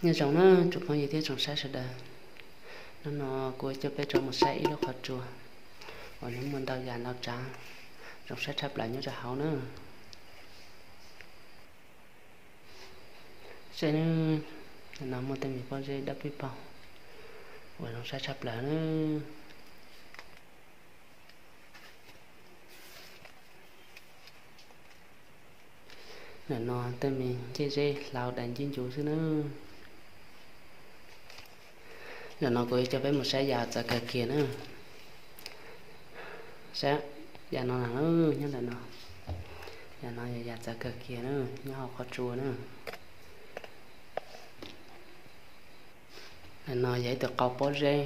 Nyob zoo na tsoom phooj ywg thiab tsoom saib sawv daws. Hnub no kuv coj peb rov mus saib ib lub qhov tsua uas nws muaj ntau yam ntau tsav zoo saib tshaj plaws nyob rau hauv na. Saib nawb, no muaj tej me pob zeb dawb pib paug uas zoo saib tshaj plaws na. Ntawm no tej me ncej zeb hlau dais ncuj ncuv xwb na. Ntawm no kuv yuav coj peb mus saib yam txawv kawg kiag na. Saib yam no na, nyob ntawm no, yam no yog yam txawv kawg kiag na, nyob hauv qhov tsua na. Ntawm no yog ib tug qau pob zeb,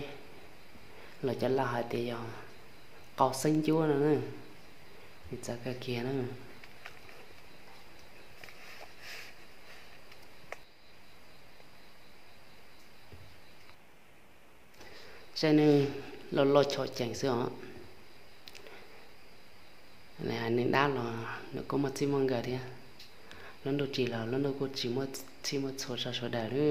los cov laus hais tias yog qau xeeb ncuab no na, nws txawv kawg kiag na. Saib nws loj loj chom cees xwb os. Nws dab los nws kuj muaj txij muaj nkawm thiab. Lub ntuj ris los lub ntuj kuj tsis muaj txhij muaj txhua rau sawv daws li.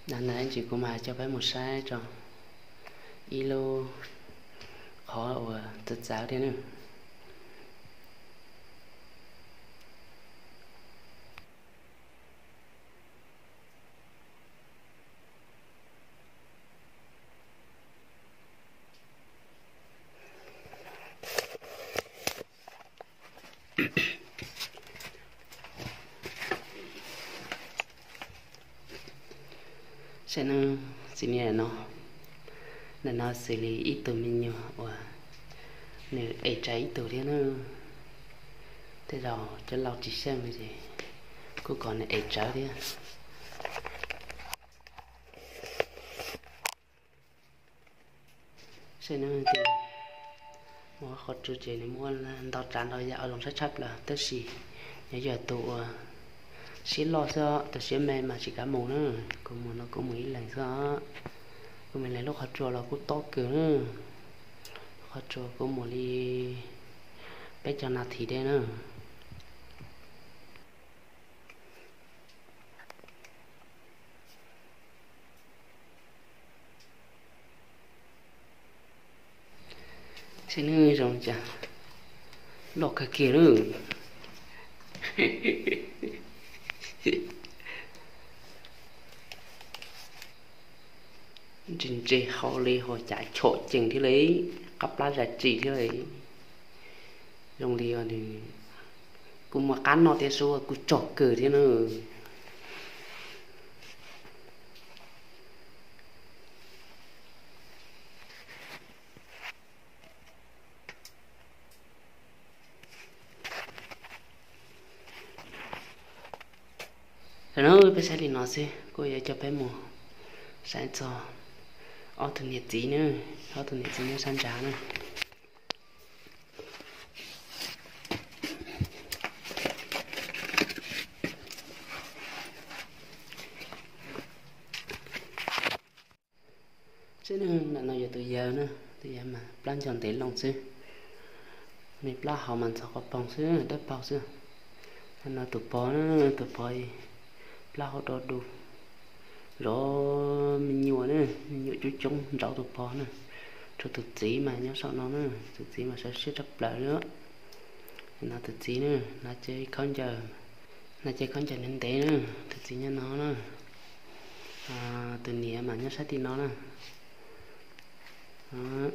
Ntawm no ib ntsis kuv mam coj peb mus saib rau ib lub qhov uas txawv txawv thiab na. Saib nawb, txiv niag no, ntawm no xws li ib tug me nyuam uas nws ev tsawv ib tug thiab na. Tej zaum cov laus tsis xyeej no ces kuj kom nws ev tsawv thiab. Saib nawb, muaj qhov tsua ces nws muaj ntau tsav ntau yam uas zoo saib tshaj plaws tab sis nyob yog tus uas siab loj xwb, tus siab me mas tsis kav mus na. Kuv mus no kuv mus ib leeg xwb os. Kuv mus ib leeg, lub qhov tsua los kuj tob kawg na. Lub qhov tsua kuv mus li peb caug nas this deb na. Saib nawb, zoo cas loj kawg kiag lawm. Ntse ntse hau li, ho cas chom cees thiab li, qab plab zam txim thiab li. Zoo li kuj muaj qab noj thiab sub, kuj tsog kawg thiab na. Thaum no peb saib li no xwb, kuv yuav coj peb mus saib txog ob tug niam txiv na, ob tug niam txiv nyob sab nrad na. Saib nawb, ntawm no yog tus yawg na, tus yawg mas plab ncho ntev loo xwb. Me plab hau mas ntxhov qhov poog xwb, dawb paug xwb. Ntawm no tus pog na, tus pog plab hau do du, zov me nyuam na, me nyuam coob coob nraud tus pog na. Tshuav tus txiv mas nyob saum no na, tus txiv mas sawv siab tshaj plaws li. No tus txiv na, hnav cev khaub ncaws, hnav cev khaub ncaws ntev ntev na, tus txiv nyob no na. Tus niam mas nyob sab tim no na.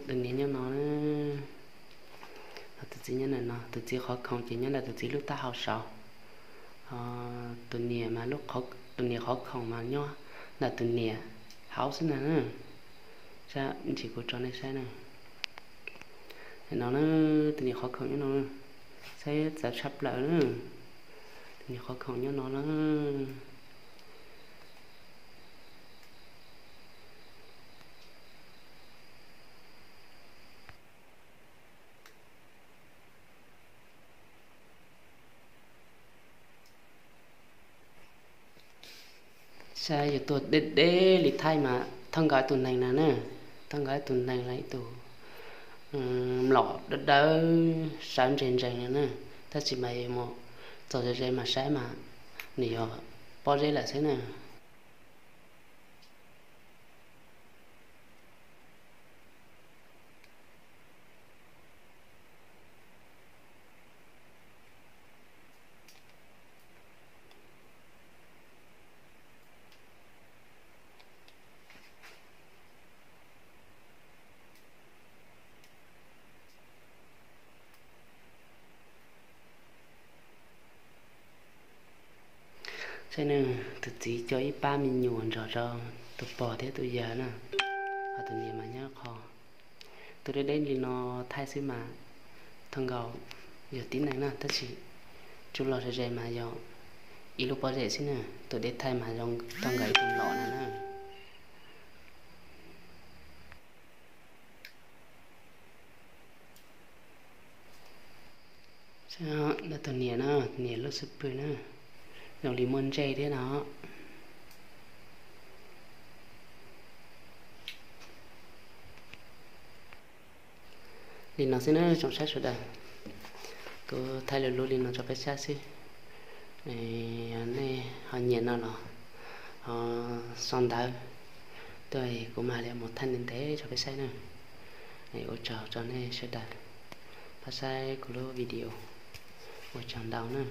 Tus niam nyob no na. Tus txiv nyob ntawm no, tus txiv qhov khoom ces nyob ntawm tus txiv lub taub hau saud. Tus niam mas, tus niam qhov khoom mas nyob ntawm tus niam hauv xwb ntag na. Saib, ntsis kuv tso nej saib na. No na, tus niam qhov khoom nyob no, saib txawv tshaj plaws na. Tus niam qhov khoom nyob no na. Saib yuav tuaj deb deb li thaij mas thauj nkaus ib tug neeg no na, thauj nkaus ib tug neeg los ib tug mlom dawb dawb sawv ntseg ntseg no na. Tab sis mas yuav mus txog ze ze mas saib mas Nws yog pob zeb lawm xwb na. Saib na, tus txiv coj ib pab me nyuam nrog rau tus pog thiab tus yawg na, ho tus niam mas nyob qhov. Tus deb deb li no thaij xwb mas tau nkaus yog tib neeg na, tab sis tsuj log ze ze mas yog ib lub pob zeb xwb na, tus deb thaij mas zoo tau nkaus ib tug lom no na. Tus niam na, niam lub xub pwg na, zoo li muaj ntsej thiab no. Li no xwb na tsoom saib sawv daws, kuv thaij lus lus li no rau peb saib xwb. Nej ho nyiam no los ho sau ntawv tuaj, kuv mam li mus thaij ntev ntev rau peb saib na. Ua tsaug rau nej sawv daws pab saib kuv lub video, ua tsaug ntau na.